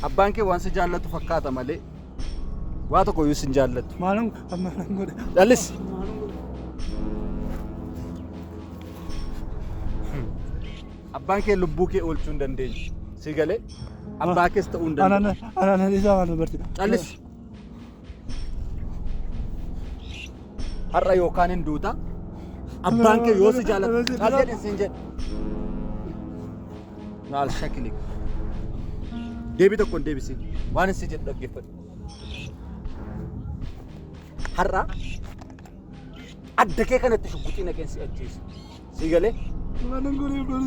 Abbaan kee waan si jaallatu fakkaata malee waa tokko iyyuu sin jaallatu. Maalan maalan godhe? Dhallis. Abbaan kee lubbuu kee oolchuu hin dandeenye. Si galee abbaa kees ta'uu hin danda'u. Anaan anaan isaa waan barti. Callis. Har'a yookaan hin duuta. Abbaan kee yoo si jaallatu. Maal jedhin siin jedhe. Maal shakili. Deebii tokko hin deebisin. Waan si jedhu dhaggeeffadhu. Har'a adda kee kanatti shugguxii naqeen si ajjeesa. Sii galee?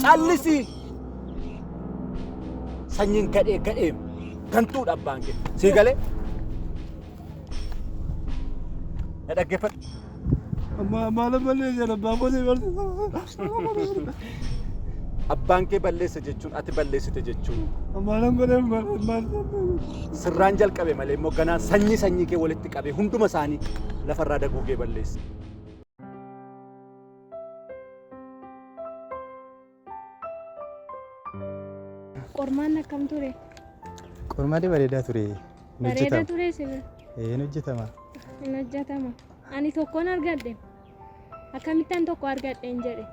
Callisi! Sanyiin gadhee gadhee gantuudha abbaan kee. Sii galee? Na dhaggeeffadhu. Maala balleessa abbaa kootee barsiisa. Abbaan kee balleesse jechuun ati balleessite jechuun Maalan godhee maal sirraan jalqabe malee immoo ganaan sanyii sanyii kee walitti qabee hunduma isaanii lafarraa daguugee balleesse. Qormaan akkam ture? Qormaanni bareedaa ture. Hin Bareeda hojjetama. ture sirri. Ee, hin hojjetama. Hin hojjetama. Ani tokkoon argadhe. Akkamittan tokko argadheen jedhe.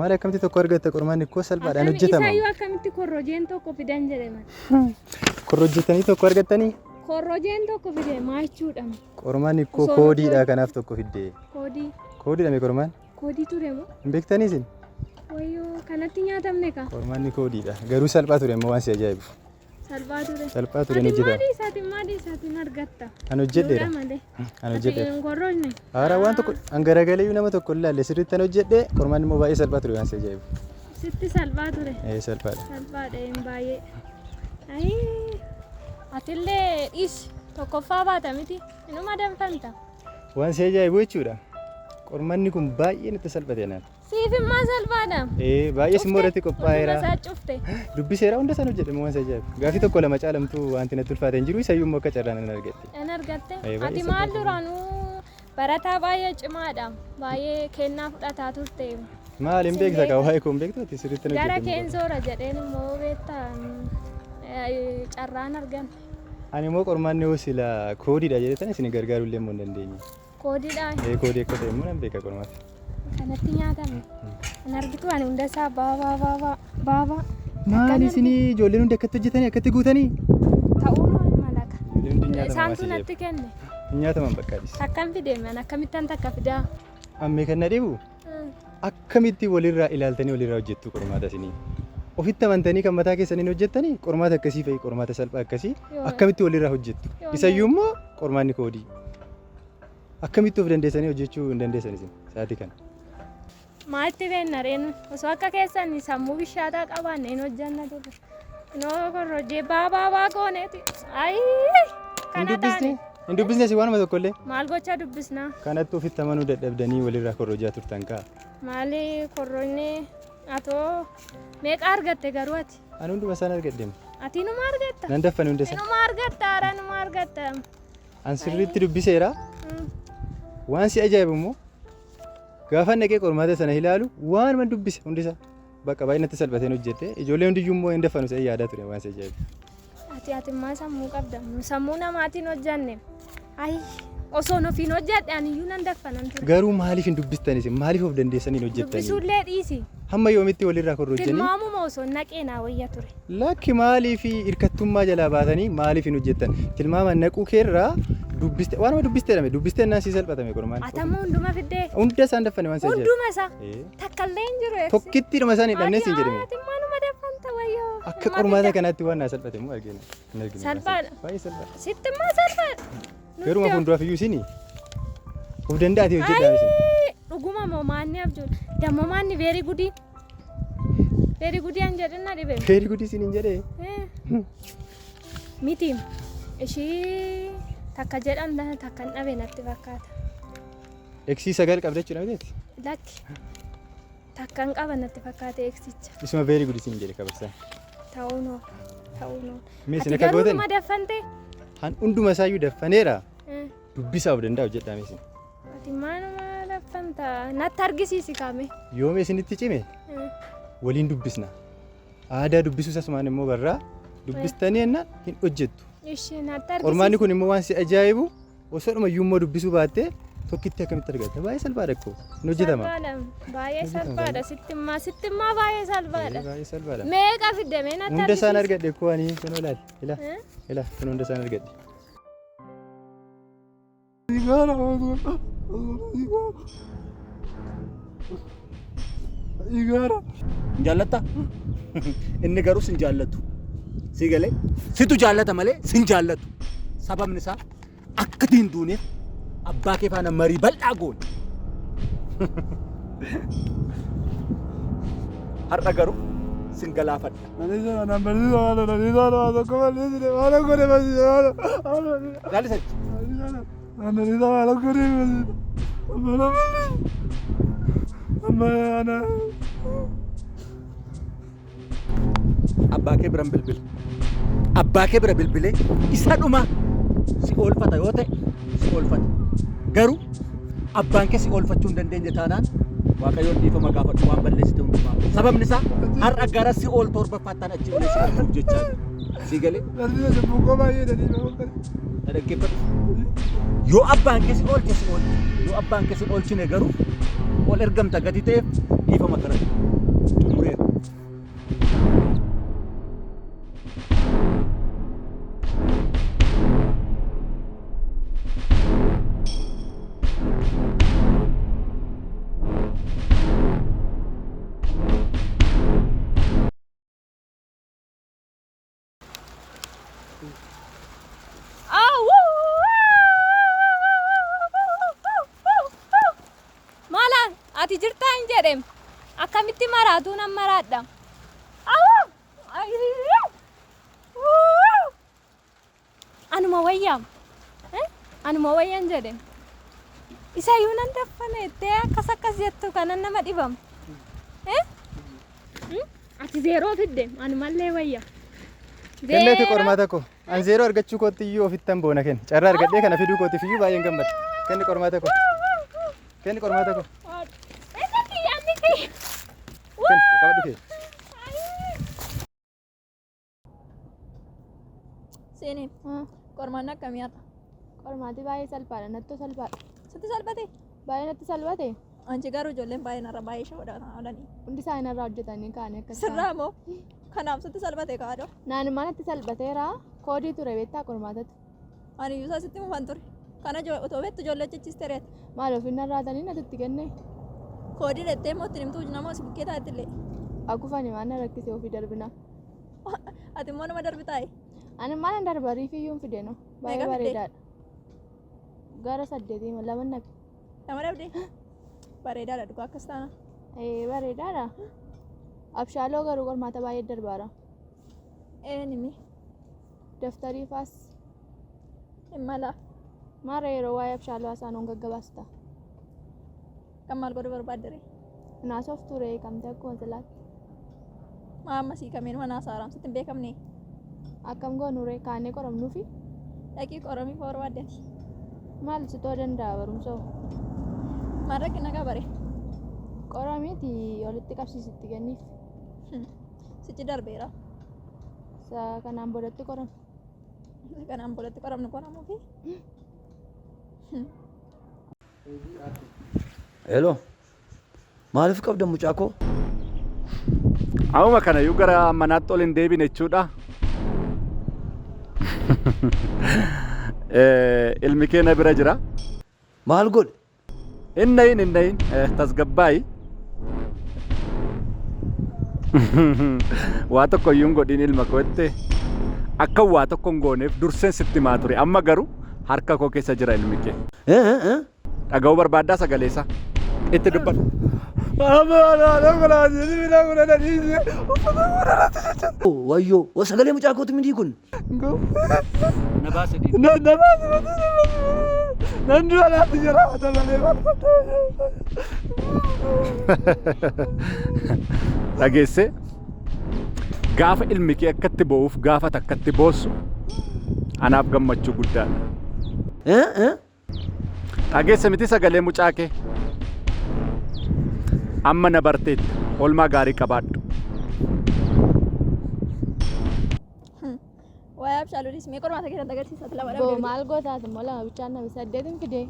Maal akkamitti tokko argatta qormaanni koo salphaadhaan Akkami- hojjetama. Isaayyuu akkamitti korrojeen tokko fidan jedhe man. Korrojjetanii tokko argattanii? Korrojeen tokko fide maa jechuudha? Qormaanni koo Osoo koodiidha kanaaf tokko fidde. Koodii. Koodiidha mee qormaan? Koodii ture moo? Hin beektanii isin? Wayyoo kanatti nyaatamne ka. Qormaanni koodiidha. Garuu salphaa ture immoo waan si ajaa'ibu. Salphaa ture. Salphaa ture hin Ati hojjetama. maadii isaatiin maadii isaatiin argatta. An hojjedheera. Duudha malee. An Ati hojjedheera. hin korrojne. Haaraa waan tokko an garagaleeyyuu nama tokko ilaalle sirriitti an hojjedhe qormaanni immoo baay'ee salphaa ture waan si ajaa'ibu. Sitti salphaa ture. Ee salphaadha. Salphaadha hin baay'ee. Ayii. Atillee dhiisi. Tokkoffaa baata miti. Inuma danfanta. Waan si ajaa'ibu jechuudha. Qormaanni kun baay'ee natti salphate naan. Siif immoo salphaadha. Ee baay'ees immoo irratti qophaa'eera. Hunduma isaa cufte. Dubbiseera hunda isaan hojjedhe waan si ajaa'ibu. Gaaffii tokko lama caalamtuu wanti natti ulfaate hin jiru isayyuu immoo akka carraan nan argatte. An argatte. Ee, baay'ee Ati maal salphaadha. duraanuu barataa baay'ee cimaadha. Baay'ee kennaa fudhataa turte. Maal hin beekta kaa waa'ee koo hin beektu ati sirriitti na Gara hojjedhe. keensoora jedheen immoo beektaa carraan argame. Ani immoo qormaanni hoo sila koodiidha jedhetan isin gargaaruu illee immoo hin dandeenye. Koodiidhaan Ee koodii akka ta'e immoo nan beeka qormaata. kanatti nyaatame. An argitu ani hunda isaa baabaa baabaa baabaa. Maal isinii ijoolleen hundi akkatti hojjetanii akkatti guutanii? Ta'uu malaka. Ijoolleen hundi hin nyaataman waan Isaantu si natti kenne. ajaa'ibu. Hin nyaataman bakka adis. Akkam fide man akkamittan takka fidaa? Ammee kan na dhibu akkamitti walirraa ilaaltanii walirraa hojjettu qormaata isinii? Ofitti amantanii kan mataa keessaniin hojjettanii qormaata akkasii fa'i qormaata salphaa akkasii Yoo- akkamitti walirraa hojjettu? Yoo- Isayyuu immoo qormaanni koodii. Akkamitti of dandeessanii hojjechuu hin dandeessan isin sa'aatii kana? Maalitti beenna reenu osoo akka keessan sammuu bishaataa qabaanne hin hojjanna turre. Inoo korrojee baabaa baa gooneeti. Ayii Hin kana dubbisne? taane Hin dubbisne isin waanuma tokko illee? maal gocha dubbisnaa? Kanatti ofitti amanuu dadhabdanii walirraa korrojaa turtan kaa. Maali korrojne atoo meeqa argatte garuu ati? Ani hunduma isaan argadhe. Ati numa argatta? Nan daffane hunda isaa. Numa argatta hara numa argatta. An sirriitti dubbiseera. Waan si ajaa'ibu immoo gaafa dhaqee qormaata sana ilaalu waan man dubbise hundisaa bakka baay'ee natti salphateen hojjette ijoollee hundiyyuu immoo hin daffanu se'ee yaadaa ture waan si ajaa'ibu. Ati ati immoo sammuu qabda. Sammuu namaatiin hojjanne. Ayi osoon ofiin hojjadhe ani iyyuu nan daffanan ture. Garuu maaliif hin dubbistan isin maaliif of dandeessanii hin hojjettanii? Dubbisuullee dhiisi. Hamma yoomitti walirraa korrojjanii? Tilmaamuma osoo naqee naa wayya ture. Lakki maaliif hirkattummaa jalaa baatanii maaliif hin hojjettan? Tilmaama naquu keerraa dubbiste waanuma dubbiste jedhame dubbiste naan sii salphatame qormaan. Atammoo hunduma fiddee. Hunda isaan daffane waan si ajaa'ibu. Hunduma isaa. Ee. Takkallee hin jiru. eegsi. Tokkittiidhuma isaan hin dhabnee siin jedhame. Ati maaluma daffanta wayyoo. Akka qormaata kanaatti waan naa salphate immoo argina. Hin argine. Salphaadha. Baay'ee salphaadha. Sitti immoo salphaadha. Garuma fuulduraaf iyyuu isin of danda'atee hojjedhaa isin. Ayii, Dhuguma moo maanni abjuudha. Dammoo maanni veerii gudii. Veerii gudii an jedhin na dhibe. Feeri gudii isin hin jedhee. Eh. Miti ishii takka jedhan tana takka hin dhabe natti fakkaata. Eksii sagal qabda jechuudha miteeti. Lakki takka hin qaba natti fakkaata eegsicha. Isuma feeri gudii isin jedhe kabarsaa. Ta'uun oola. Ta'uun oola. Mee isin Ati akka garuu gootan numa daffante. han hunduma isaayyuu daffaneera Eh. dubbisaa of danda'a hojjedhaa mee isin. Ati maaluma daffanta natti argisiisi kaame. Yoom isinitti cime Eh. waliin dubbisna. Aadaa dubbisuus asumaan immoo barraa Dubbistanii jennaan hin hojjettu. Ishee natti argisiisi. Qormaanni kun immoo waan si ajaa'ibu osoo dhuma iyyuu immoo dubbisuu baattee tokkitti akkamitti argatta? Baay'ee salphaadha akkoo. Hin hojjetama. Salphaadha. Baay'ee Hojjetama salphaadha. Sitti immaa sitti immaa baay'ee salphaadha. Baay'ee salphaadha. Meeqa fidde mee natti Hunda isaan argisiisi. argadhe koo ani kun olaal. Ila Eh? ila kun hunda isaan argadhe. Igaara. Hin jaallatta? Inni garuu sin jaallatu. Si galee situ jaallata malee sin jaallatu. Sababni isaa akka ati hin duuneef abbaa kee faana marii bal'aa goone. Har'a garuu sin galaafadha. Laalisa. Abbaa kee biran bilbila. Abbaa kee bira bilbilee isa dhuma si oolfata yoo ta'e si oolfata. Garuu abbaan kee si oolfachuu hin dandeenye taanaan Waaqayyoon dhiifama gaafadhu waan balleessite hundumaa. Sababni isaa har'a gara si ool torbaffaattaan achi illee si oolchuuf jechaa jira. Si galee na dhaggeeffadhu. Yoo abbaan kee si oolche si oolche. Yoo abbaan kee si hin oolchine garuu ol ergamta gati ta'eef dhiifama kadhadhu. Xumureera. Maala ati jirtaa hin jedhem akkamitti maraatuu nan maraadha. Awwa! Anuma wayyaam. Anuma wayyan jedhem. Isayyuu nan daffana jettee akkas akkas jettu kanan nama dhibam. Ati zeeroo fidde anumallee wayya. Kenneeti qormaata koo. An zeeroo argachuu kootti iyyuu ofittan boona kenna. Carraa argadhee kana fiduu kootiif iyyuu baay'een gammada. Kenni qormaata koo. Kenni qormaata koo. Inni kiyya inni kiyya. Kenni qabadhu kee. Seenee qormaanni akkamii har'a? Qormaati baay'ee salphaadha. Nattoo salphaadha. Sitti salphate? Baay'ee natti salphate. Anchi garuu ijoolleen baay'een har'a baay'ee shawadhaan oolanii. Hundi isaanii narraa hojjetanii kaanii akkas ta'an. Sirraa moo? Kanaaf sitti salphate kaadho. Naanummaa natti salphateera. Koodii ture beektaa qormaatatu. Ani iyyuu isaa sitti mufan ture. Kana otoo beektu ijoollee hojjechiiste reeta. Maal ofiin narraa hatanii natti itti kenne. Koodii dhettee immoo ittiin himtuu nama si bukkee taa'etti illee. Akufani waan na rakkise ofii darbina. Ati immoo nama darbi taa'e. Ani maal an darba riifii iyyuu hin fide no. Baay'ee Meeqa fidde? bareedaadha. Gara saddeetii lama nafe. Nama dhabde? Bareedaadha dhugaa akkas taana. Ee bareedaadha. Abshaaloo garuu qormaata baay'ee darbaara. Eenyumi? Daftarii faas Hin mala. maara yeroo waa'ee abshaaloo haasaan on gaggabaasta. Kan maal godhu barbaaddere? Naasoof ture eegamte akkuma silaatti. Maa amma sii kameen mana haasa'aaraam sitti hin beekamne. Akkam goonu ree kaanee qoramnuufi Dhaqii qoramii fa barbaaddati. maal sitoo danda'a barumsoo. Maal rakkina qabare? Qoramiiti walitti qabsiisitti kenniif. Sichi darbeera. Isa kanaan boodatti qoram. Kanaan boodatti qoramnu qoramuufi. Hello. Maaliif qabda mucaa koo? Amma kanayyuu gara manaatti ol hin deebine jechuudha. Ilmi kee na bira jira. Maal godhe? Innayin innayin tasgabbaayi. Waa tokko iyyuu hin godhin ilma koo jette. Akka waa tokko hin gooneef durseen sitti himaa ture. Amma garuu harka koo keessa jira ilmi kee. Eh, eh, eh? Dhaga'uu barbaaddaa sagalee isaa. Itti dubbadhu. Oh, Wayyoo, wa sagalee mucaa kooti mitii kun? Na baase dhiiba. Dhageesse gaafa ilmi kee akkatti boo'uuf gaafa takkatti boossu anaaf gammachuu guddaadha. Eh, eh? Dhageesse miti sagalee mucaa kee. Amma na barteetta. Oolmaa gaarii qabaadhu. Waa'ee abshaaluunis mee qormaata keessatti agarsiisati lama Boo dhabdee. maal gootaati immoo lama bichaan nabe saddeetin fidee.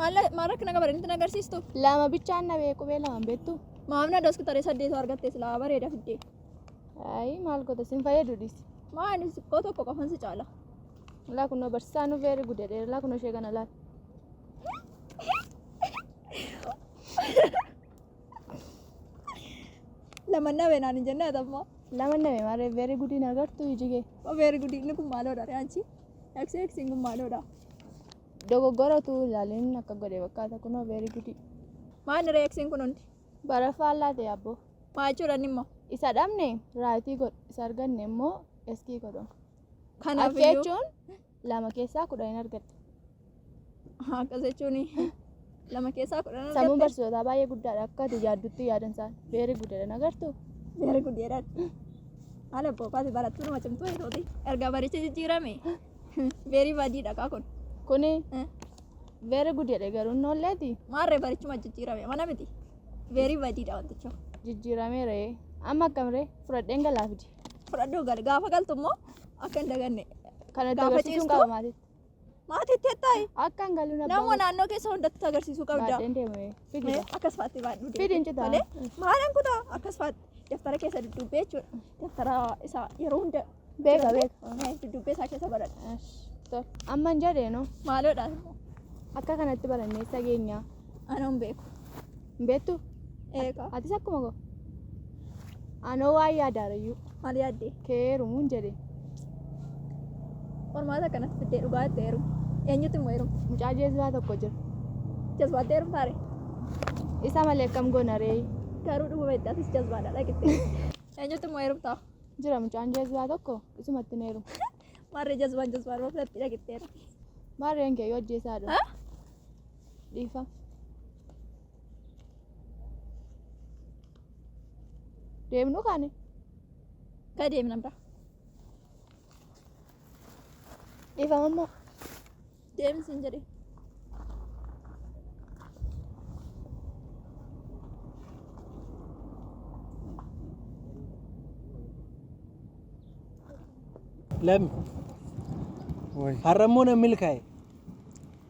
Maal maal rakkina qaba inni agarsiistu? Lama bichaan nabee qubee lama hin beektu. Maamna doskitarii saddeetu argatte silaa bareeda fiddee. Ayi maal goota sin fayyadu dhiisi. Maa inni xiqqoo tokko qofan si caala. Laa kunoo barsiisaan nu very good jedheera laa kunoo ishee kana laal. Lama nabe naan hin jennee atamma. Lama nabe maarree very good hin agartu iji kee. Very good inni kun maaloodha re'anchi. Eksi eksiin kun maaloodha. Dogoggora utuu ilaalin akka godhe fakkaata kunoo very good. Maal ree eksiin kun hundi? Baraffaan laate abboo. Maa jechuudha inni immoo? Isa dhabne raayitii godhu isa arganne immoo eskii godhu. Kanaaf Akka iyyuu jechuun lama keessaa kudhan hin argatte. Akkas jechuun lama keessaa kudhan Sammuun argatte. barsiisotaa baay'ee guddaadha akka ati yaaddutti yaadan isaan. Very good jedhan agartu. Very good jedhan. Haala boofaati barattuu nama cimtuu eetooti. Erga barichi jijjiirame very badiidha kaa kun. Kuni very good jedhe garuu inni olleeti. Maarree barichuma jijjiirame mana miti. Very badiidha wanticha. Jijjiirameera. Amma akkam ree fudhadheen galaa fidi. Fudhadhuu gal gaafa galtu immoo akka hin daganne. Kana itti Gaafa agarsiisuun ciistu qaba maatiitti. Maatiitti ettaayi. Akka hin galuun abbaa Nama naannoo keessa hundatti agarsiisuu qabda. Baadheen deemee. Fidi. Mee akkas faatti baadhuu deemi. Fidi hin citaa. Malee maalan kutaa akkas faatti daftara keessa dudduubbee jechuudha. Daftara isaa yeroo hunda Beeka beeka. Mee dudduubbee isaa keessa baradha. Tol. Amma hin jedheenoo. Maaloodha immoo. Akka kanatti barannee isa geenyaa. Anoo hin beeku. Hin beektu? Eegaa. Atis akkuma koo. Anoo waan yaadaarayyuu. Maal yaaddee? Kee heerumuun jedhe. Qormaata akkanatti fiddee dhugaa itti heerumu. Eenyutti immoo heerumta? Mucaa jeesbaa tokko jira. Jazbaatti heerumtaa ree? Isa malee akkam goona ree? Garuu dhuguma itti atis jazbaadha dhaqitti. Eenyutti immoo heerumtaa? Jira mucaan jeesbaa tokko isumatti hin heerumu. Maarree jazbaan jazbaan ofirratti dhaqitti heerumti. Maarreen kee yoo ajjeesaadha. Dhiifama. Deemnu kaane. Ka deemna bira. Dhiifama immoo. Deemsi hin jedhe. Lami. Har'a immoo nan milkaa'e.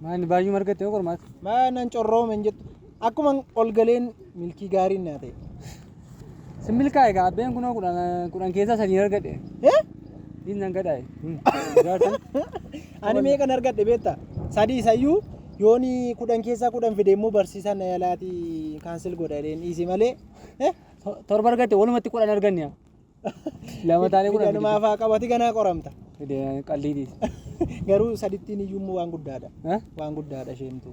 Maali baay'uma argatte yoo qormaata? Maa nan corroome hin jettu. Akkuma ol galeen milkii gaariin naa ta'e. Sin milkaa'e gaa abbeen kunoo kudhan kudhan keessaa sadii argadhe. Diin nan gadhaa'e. Ani meeqan argadhe beektaa? Sadii isayyuu yooni kudhan keessaa kudhan fide immoo barsiisaan na yalaatii kaansel godha jedheen dhiise malee. Torba argatte walumatti kudhan arganne. Lama taanee kudhan fide. Fidanumaa fa'aa qabati ganaa qoramta. Fide qalliitiis. Garuu sadittiin iyyuu immoo waan guddaadha. Waan guddaadha isheentu.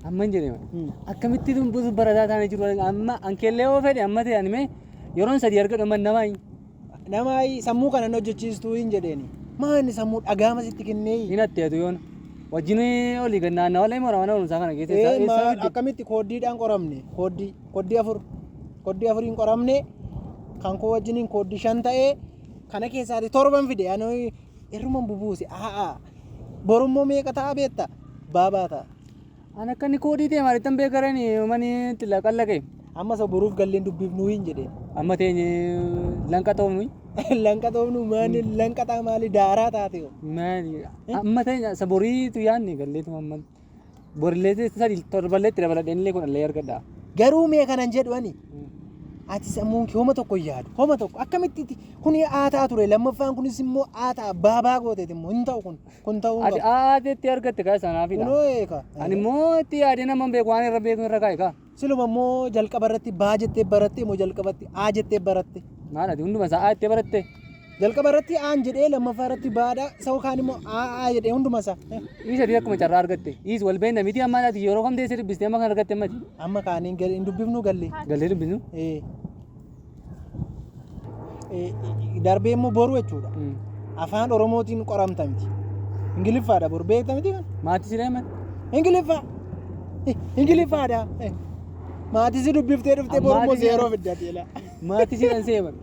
Amma hin jedhee akkamitti tun barataa taanee jiru amma ankeellee yoo fedhe amma ta'e ani mee yeroon sadii argadhu amma namaa hin. Namaa sammuu kana hin hojjechiistuu hin jedheeni. Maa inni sammuu dhagaama sitti kennee. Hin atteetu yoona. Wajjin olii gad naannawa lee moora mana barumsaa kana keessa eessa eessa fidde? Akkamitti kooddiidhaan qoramne kooddii kooddii afur kooddii afuriin qoramne kan koo wajjiniin kooddii shan ta'ee kana keessaati torban fide ani irruman bubuuse aa'a borummoo meeqa ta'a beekta baabaa ta'a. An akka inni koodii ta'e maalittan beekareen mani itti laqallaqe. Amma isa boruuf galleen dubbiif nuu hin jedheen. Amma teenye lanqa ta'uuf nuyi. Lanqa ta'uuf nu maali lanqataa maali daaraa taate hoo. Maali amma teenye isa boriitu yaadne galleetu amma borillee sadi torballee itti dabaladheen illee kudhanillee argadha. Garuu mee kanan jedhu ani ati sammuun kee homa tokko hin yaadu homa tokko akkamitti kun haa ta'a ture lammaffaan kunis immoo haa ta'a baabaa gooteeti immoo hin ta'u kun kun ta'uu hin Ati qabu. aateetti argatte kaa sanaafidha. Kunoo eeka. Ani immoo itti yaadee nama hin beeku waan irra beeku irra kaa'e kaa. Siluma immoo jalqaba irratti baa jettee baratte immoo jalqabatti aa jettee baratte. Maal ati hunduma isaa aa jettee baratte? Jalqaba irratti aan jedhee lammaffaa irratti baadha isa kaan immoo aa aa jedhee hunduma isaa. Dhiisa ati akkuma carraa argatte. Dhiis wal beekna miti amma ati yeroo kam teessee dubbistee amma kan argatte ammati. Amma kaaniin hin dubbifnu gallee. Gallee dubbisnu? Ee. Darbee immoo boru jechuudha. Afaan Oromootiin qoramta miti. Ingiliffaadha boru beekta miti kan? Maatii si deeman? Ingiliffaa. Ingiliffaadha. Maatii si dubbiftee dhuftee boru immoo zeeroo fiddate laa. Maatii si dhan seeman.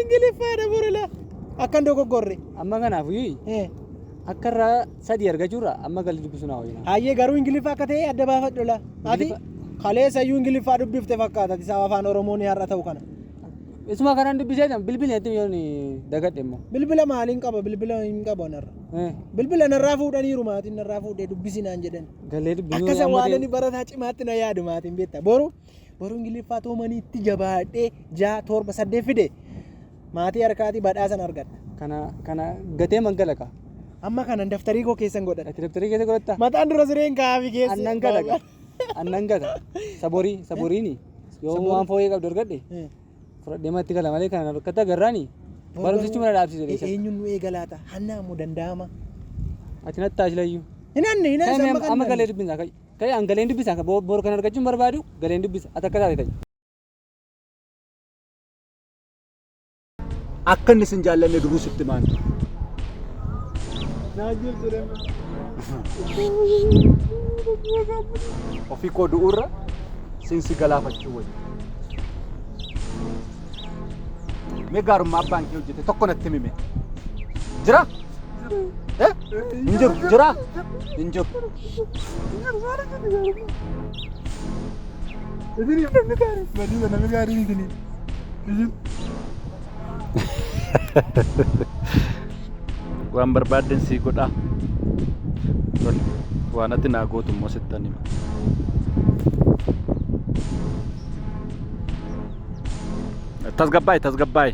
Ingiliffaadha boru laa. Akkan dogoggorre. Amma kanaaf iyyuu akka irraa sadii argachuurra amma galli dubbisu naa wayina. Hayyee garuu Ingiliffaa akka ta'e adda baafadhu laa. Ati kaleessa iyyuu Ingiliffaa dubbifte fakkaata ati sababa afaan Oromoon har'a ta'u kana. Isuma kanaan dubbisee bilbila itti yoon dagadhe immoo. Bilbila maaliin qaba? Bilbila hin qabu anarra. Bilbila narraa fuudhaniiru, maatiin narraa fuudhee dubbisinaan jedhan. Galee dubbisuu. Akkasa waan ani barataa cimaatti na yaadu maatiin beekta. Boru boru Ingiliffaa toomanii itti jabaadhee 6, 7, 8 fide maatii harkaatii badhaasan argadha. Kana gatee mangalaqa. Amma kanan daftarii koo keessan godhadha. Ati daftarii keessa godhatta? Mataan dura sireen kaa'afi keessa. Annan gata qa. Annan gata. Saborii saboriini. Yoo waan fooyyee qabdu argadhe fudhadhee matti gala malee kana rakkata garraani. Barumsichi mana dhaabsise dheessa. Eenyuun nu eegalaata? Hannaa immoo danda'ama. Ati natti taasilayyuu. Hin hanne, hin hanne. Amma galee dubbisa kai. Kai an galeen dubbisa boru kan argachuun barbaadu galeen dubbisa ati akka taate ta'i. Akka inni sin jaallanne duruu sitti maani. Ofii koo du'uurra siin si galaafachuu wayya. Mee gaarummaa abbaan kee hojjete tokko natti himi mee. Jira? Eh? Hin jiru. Jira? Hin jiru. Isiniif namni gaarii badiisa namni gaariin isiniif. Isin. Waan barbaadden sii godhaa. Tole. Waan ati naa gootu immoo sittan hima. Tasgabbaa'i, tasgabbaa'i.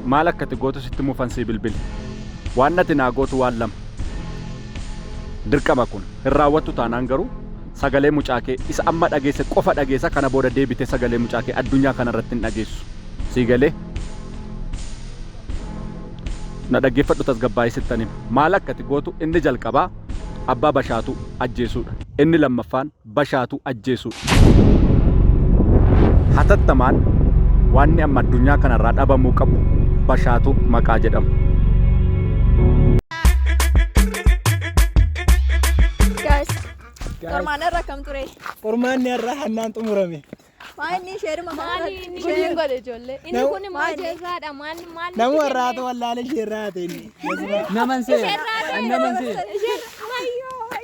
Maal akka ati gootu sitti mufan sii bilbile. Waan ati naa gootu waan lama. Dirqama kun hin raawwattu taanaan garuu sagalee mucaa kee isa amma dhageesse qofa dhageessa, kana booda deebitee sagalee mucaa kee addunyaa kana irratti hin dhageessu. Sii galee? Na dhaggeeffadhu, tasgabbaa'ii sittan hima. Maal akka ati gootu: inni jalqabaa abbaa Bashaatu ajjeesuudha. Inni lammaffaan Bashaatu ajjeesuudha. Hatattamaan waanni amma addunyaa kanarraa dhabamuu qabu Bashaatu maqaa jedhamu. Guys, qormaanni irra akkam ture? Qormaanni har'a hannaan xumurame. Maa inni isheedhuma Maali inni? Gudiin godhe ijoollee. Inni kun immoo isheerraadha. Maal maal? Nama warraatu wallaala isheerraa ta'e inni. Naman seera. Naman seera.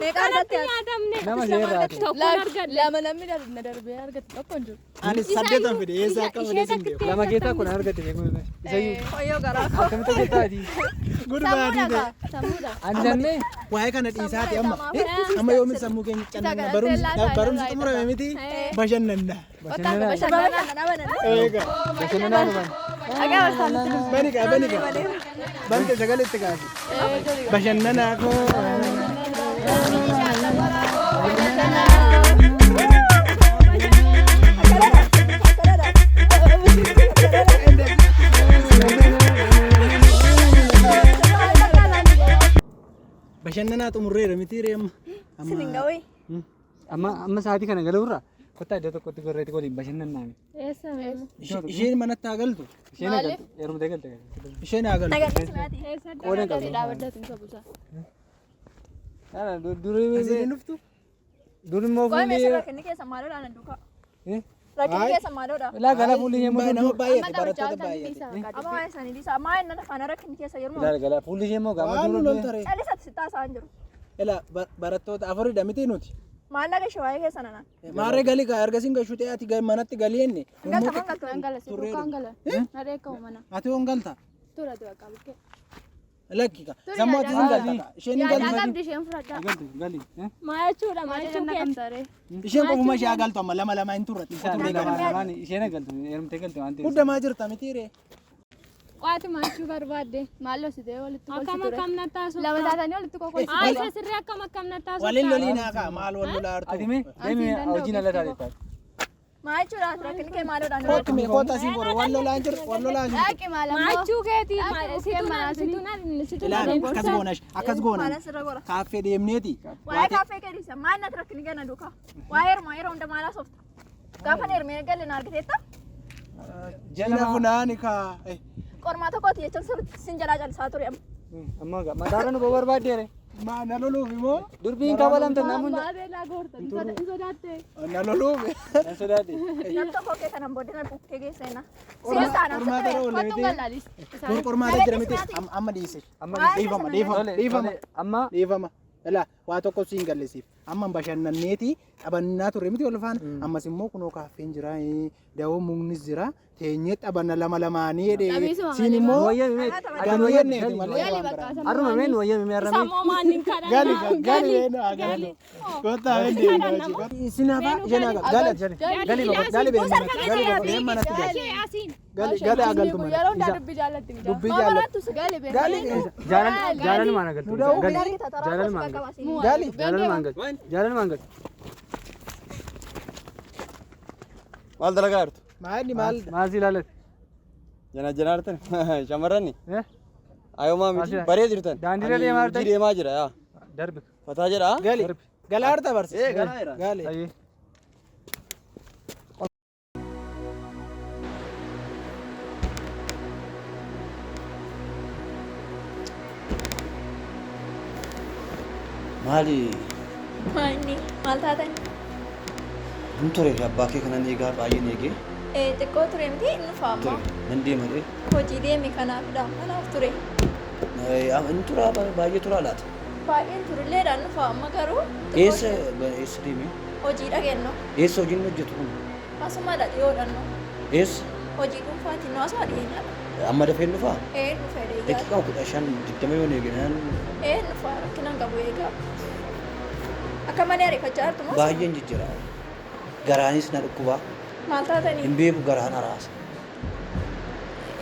Meeqa argatte ati? Nyaatamne. Nama seerraa ta'e. Tokkoon argadhe. Lama namni na darbee argate tokko hin jiru. Ani saddeetan fide, eessa akka fide sin beeku. Lama keessaa kun argatte beeku. Isayyuu Qoyyoo garaa koo. akkamitti hojjettaati? Gudbaatii ta'e. Sammuudha. Ani jennee Waa'ee kana dhiisaati amma. Amma yoomin sammuu keenya cannanna? Isa kana Barumsi xumurame miti, bashannanna. Bashannanaa. Bashannana banana. Eega. Bashannanaa nu bana. Bani kaa, bani kaa. Bante sagalee itti kaasi. Bashannanaa koo. Bashannanaa xumurreera miti ree amma? Sin hin ga'u. Amma sa'aatii kana galuurra kottaa iddoo tokkotti gorreetti waliin bashannannaami. Eessa meemu? Isheen manatti haa galtu. Isheen haa galtu. Heerumtee galte. Isheen haa galtu. Nagadhiisinaati. Qooda hin qabdu. Dhaabbadhatu sabuusaa. Durii Asiin hin dhuftu? Dur immoo Qoy fuulli meeshaa rakkinni keessa maaloodha na duukaa. Eh? Rakkinni keessa maaloodha. Ilaa gala fuulli ishee immoo Nama baay'ate, barattoota baay'ate. Amma waa'ee isaanii dhiisa. Amma waa'ee nana faana rakkinni keessa yeroo Ilaal gala fuulli ishee immoo gaafa Waan nu dura loltare. Callisatti sitti haasa'an jiru. Ila barattoota afuridha miti nuti. Maallaqa ishee waa'ee keessa nana. Maarree galii kaa ergasiin gashuu ta'e ati manatti galii enne. Galta man galta. Nan gala si duukaan gala. Na dheekkamu mana. Ati hoon galta? Tura tura qabukkee. Lakki ka. Sammuu ati hin galta ka. Isheen hin Yaadaa galtu. qabdi isheen fudhadhaa. Galtu gali. Maal jechuudha? Maal Maal jechuu jedhan keessa? qabdaree. Isheen qofuma ishee haa galtu, amma lama lama hin turre. Isaan lamaan lamaan isheen galtu heerumtee galte waan ta'eef. Guddamaa jirta miti ree. Qo'aati maal jechuu barbaadde? Maal lositee walitti Akkam kolfi ture. akkam natti haasofta? Lama taatanii walitti kokolfi. Haa, isa sirrii akkam akkam natti haasofta? Waliin loliin haa kaa, maal wal lolaa Ati mee deemi, hojiin ala taate taate. Maal jechuudha rakkinni kee maaloodha? Kootu mee, kootu asiin godhu, wal lolaan jiru, wal lolaan jiru. Dhaqi maal ammoo. Maal jechuu keeti? Dhaqi bukkee manaa Situ na situ na Ilaali, akkas goona, akkas goona. Maalan sirra gora. Kaaffee deemneeti. Waa'ee kaaffee kee dhiisa. Maal natti rakkinni kee na duukaa? Waa'ee heerumaa yeroo hunda maal haasofta? Gaafa na heerumee galle na argiteetta? Jala funaani kaa. Qormaata kooti jechuun sirriitti sin jalaa callisaa ture amma. Amma mataarra nu barbaaddeere. Maa na loluuf immoo? Durbiin kabalamte namuun. Maal beelaa goorta. Hin sodaatte. Na loluuf. Nan sodaadhe. Nam tokko kee kanan booddee na bukkee geesseenna. Siin taana. Qormaata irra oolle Kottuun miti. gallaalis. Dur qormaata jira miti. Amma dhiise. Amma Dhiifama, dhiifama, dhiifama. Amma Dhiifama. Ilaa, waa tokko siin gallisiif. Amma bashannanneeti taphannaa turre miti wal faana. Ammas immoo kunoo kaaffeen jira, dawoo muknis jira. Teenyee taphanna lama lamaanii jedhee Dhabiisuma siin malee immoo Wayyami mee galii jenneeti malee Gali waan bakka biraa. Haruma mee nu wayyami mee Isa har'a mee. immoo maannin kadhannaa. Gali gali gali kottaa hin deemna. Isin hafa isheen hafa gali gali gali gali beeku manatti gali gali gali agaltu Yeroo mana hundaa dubbii jaallatti mucaa. dubbii jaallatti Gali beeku. gali Jaalal maan agaltu. Nu dha'uu Gali. Jaalal maan agaltu. gali Jaalal maan galtu. Jaalal maan galtu. Maal dalagaa jirtu? maalli maal Maal si ilaallate? Jana janaa jirtan? Shamarranni? Eh? Ayoomaa miti baree jirtan? Daandiirra Ani deemaa jirtan? hojii deemaa jira yaa. Darbi. Fataa jedhaa? gali galaa harta barsi Ee galaa jira. gali Ayyee. Maali Maanni maal taatan? hin ture abbaa kee kanan eegaa baay'een eegee Xiqqoo ture miti inni ture faama. nan deema ree. Hojii deeme kanaafidha. Kanaaf ture. Inni turaa baay'ee turaa laata. Baay'een turilleedhaan dhufa amma garuu xiqqoo Eessa eessa deeme? hojii dhageenno. Eessa hojiin hojjetu kun? Asumadha dhiyoodhaan nu. Eessa? Hojii dhuunfaatiin nu asuma dhiyeenyadha. Amma dafee hin dhufaa? Ee dhufa dheeyyaa. Daqiiqaa 15 20 yoo eege nan Ee dhufa rakkinaan qabu eegaa. Akka malee ariifachaa jirtu moo? baay'een jijjiira. Garaanis na dhukkubaa. Maal taatanii? Hin beeku garaan araasa.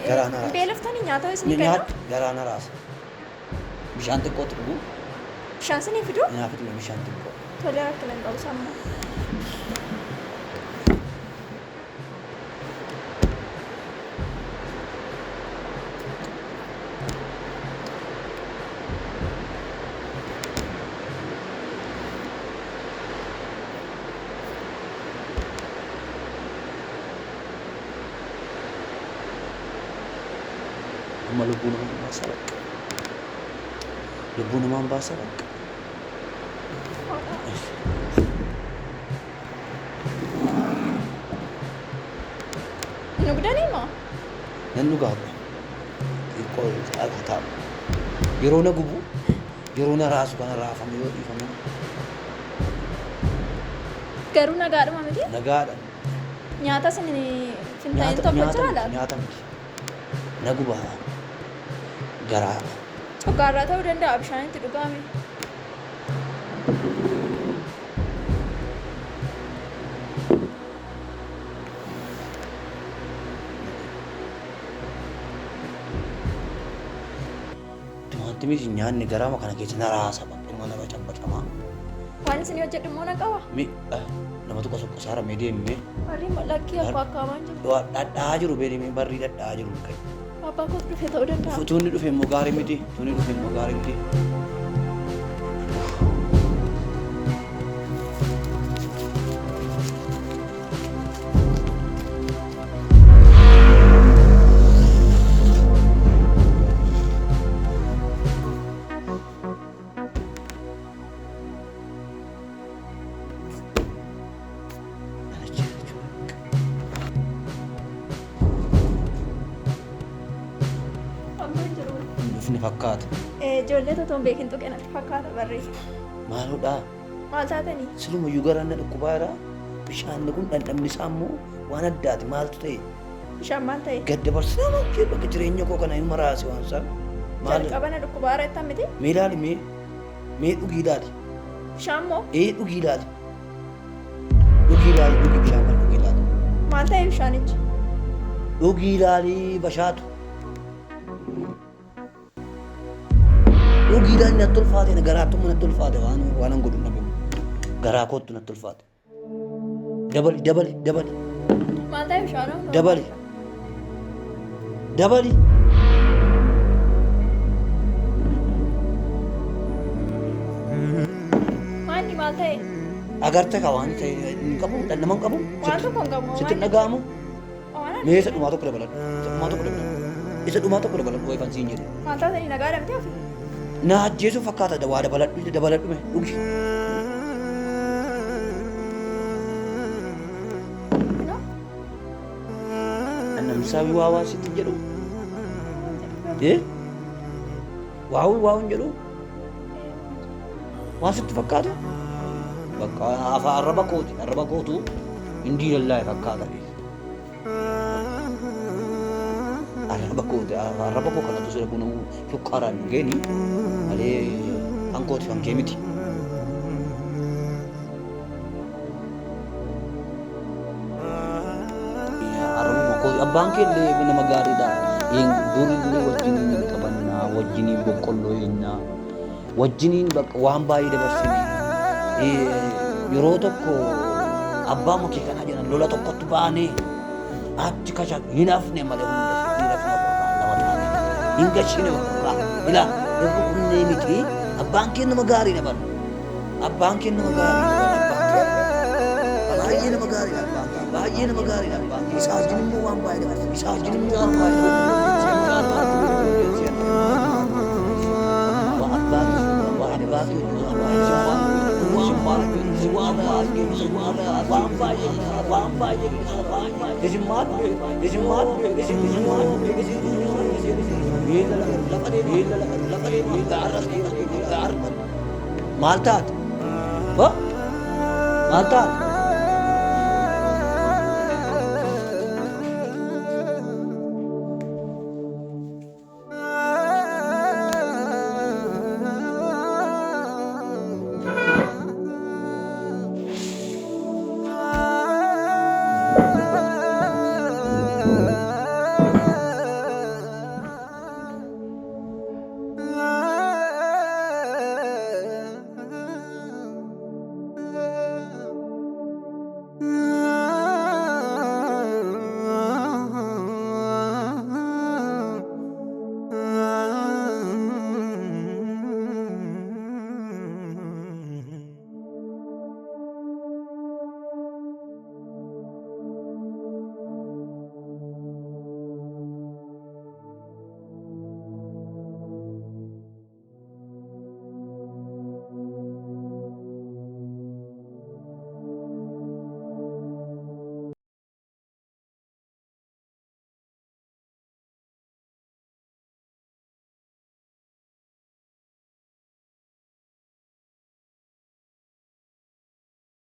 Garaan araasa. Beeloftanii nyaata isinii kennu? Nyaata garaan araasa. Bishaan xiqqootti dhugu. Bishaan isinii fiduu? Naaf dhugu bishaan xiqqoo. Tolee rakkinaan qabu sammuu. Amma lubbuu namaan baasa bakka. Lubbuu namaan baasa bakka. Nugdanii moo? Nan dhugaa xiqqoo akka taa'u. Yeroo na gubu yeroo na raasu kana raafame yoo dhiifame Garuu nagaadhuma miti? nagaadha. Nyaata isin fintaa'in Nyaata tokko nyaata jira miti laata? nyaata miti. Na gubaa garaa. Coggaarraa ta'uu danda'a bishaan itti dhugame. Timaantimii nyaanni garaama kana keessa na raasa bakka ilma nama cabbacamaa. Waan isin hojjedhu immoo na qaba. Mi namatu qosoqosaara mee deemee Warri lakkii abbaa akkaamaan jiru. dhadhaa jiru beelimee barrii dhadhaa jiru. Abbaa kootu dhufe ta'uu danda'a. Tuunni dhufe immoo gaarii miti. Tuunni dhufe immoo gaarii miti. Amma hin jiru. Dhufni fakkaata. Ijoollee otoo hin beekin tuqe natti fakkaata barree. Maalodhaa? Maal taatanii? Silumayyuu garaan na dhukkubaa jira. Bishaan kun dhandhamni isaa immoo waan addaati. Maaltu ta'e? Bishaan maal ta'e? Gadda barsiisaa maal jedhu bakka jireenya koo kana hin maraase waan isaa. Maal? Jalqaba na dhukkubaa irratti miti? Mee ilaali mee? Mee dhugii ilaali. Bishaan moo? Ee dhugii ilaali. Dhugii ilaali dhugii bishaan kana dhugii ilaali. Maal ta'e bishaanichi? Dhugii ilaali bashaatu. Dhugii ilaali natti ulfaate garaattumma natti ulfaate waan waan an godhu dhabe. Garaa kootu natti ulfaate. Dabali dabali dabali Maal ta'e bishaan hoo? dabali dabali. Maalni maal ta'e? Agartee ka waan ta'e hin qabu dhandhama hin qabu. Waan tokko hin qabu. Sitti hin dhaga'amu. Waan Mee isa dhumaa tokko dabaladhu. Isa dhumaa tokko dabaladhu. Isa dhumaa tokko dabaladhu wayii kan siin jedhu. Maal taatanii nagaa dhabdee ofi? Na ajjeesuu fakkaata waa dabaladhu dabaladhu mee dhugi. Dhandhamni isaa waa waa sitti hin jedhu. Eh? Waawuu waawuu hin jedhu. Waan sitti fakkaatu? Bakka afaan arraba kooti arraba kootu hin diilallaa'e fakkaata. Arraba koo arraba koo kanatu sira buna shukkaaraan dhugeeni malee kan kooti kan kee miti. Arrabuma koo abbaan kee illee nama gaariidha. Durillee wajjiniin qabannaa wajjiniin boqqolloo eenyaa wajjiniin bakka waan baay'ee dabarsine. Yeroo tokko abbaa makee kanaa jedhan lola tokkotti baanee achi kasha hin hafne malee hunda hin hafne ofirraa lama taane hin gashine ofirraa ilaa hin rukunnee miti abbaan kee nama gaariidha bara abbaan kee nama gaariidha bara abbaan kee baay'ee nama gaariidha abbaan kee baay'ee nama gaariidha abbaan kee isaa wajjin immoo waan baay'ee dabarse isaa wajjin immoo waan baay'ee dabarse waa abbaa kee waa abbaa kee wajjin waan Maal taate? Maal taate?